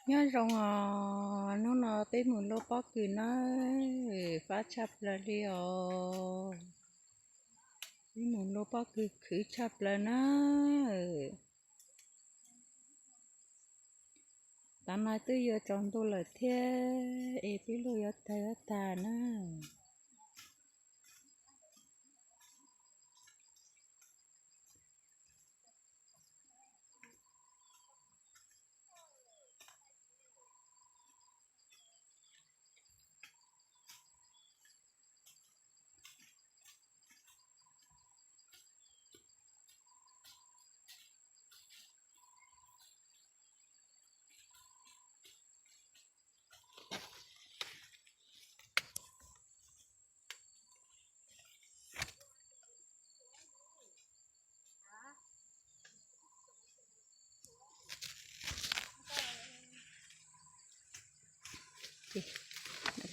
Nyob zoo os, hnub no peb mus luaj pob kws na, fab tshaj plaws li os. Peb mus luaj pob kws khwv tshaj plaws na. Tav no twb yuav tsaus ntuj lawm thiab es peb luaj yuav tag yuav tag na.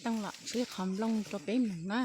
Tooj los tshuab qhov nplooj rau peb mus na.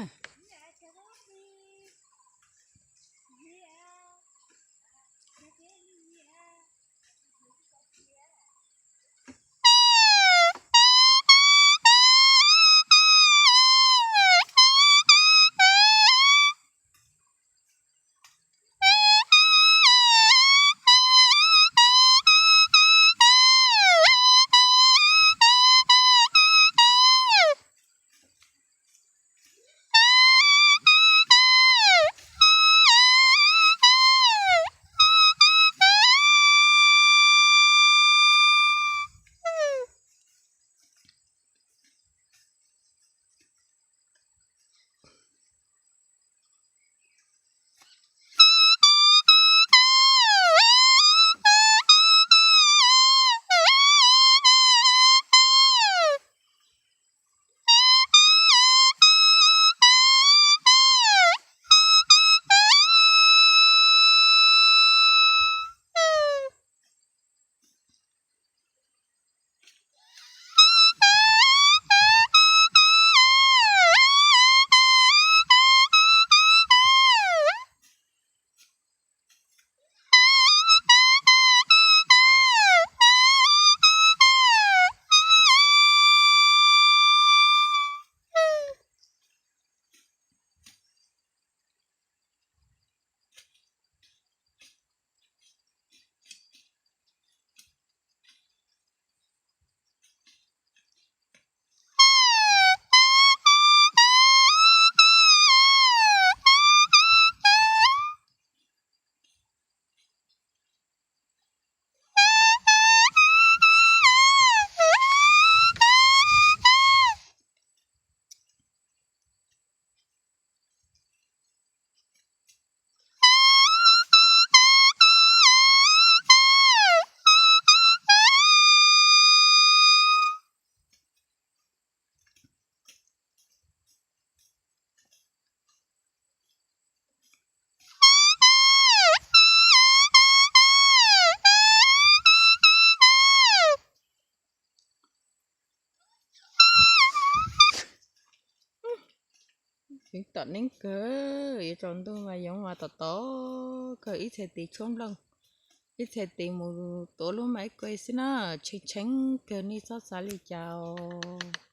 Yeej tom neeb kawg, yuav tsaus ntuj mas yoov mas tom tom kawg, ib txhais tes tshuab nplooj, ib txhais tes mus tuav lub maiv kuj xwb na, tshee tshee kawg, nej txhob xav li cas os.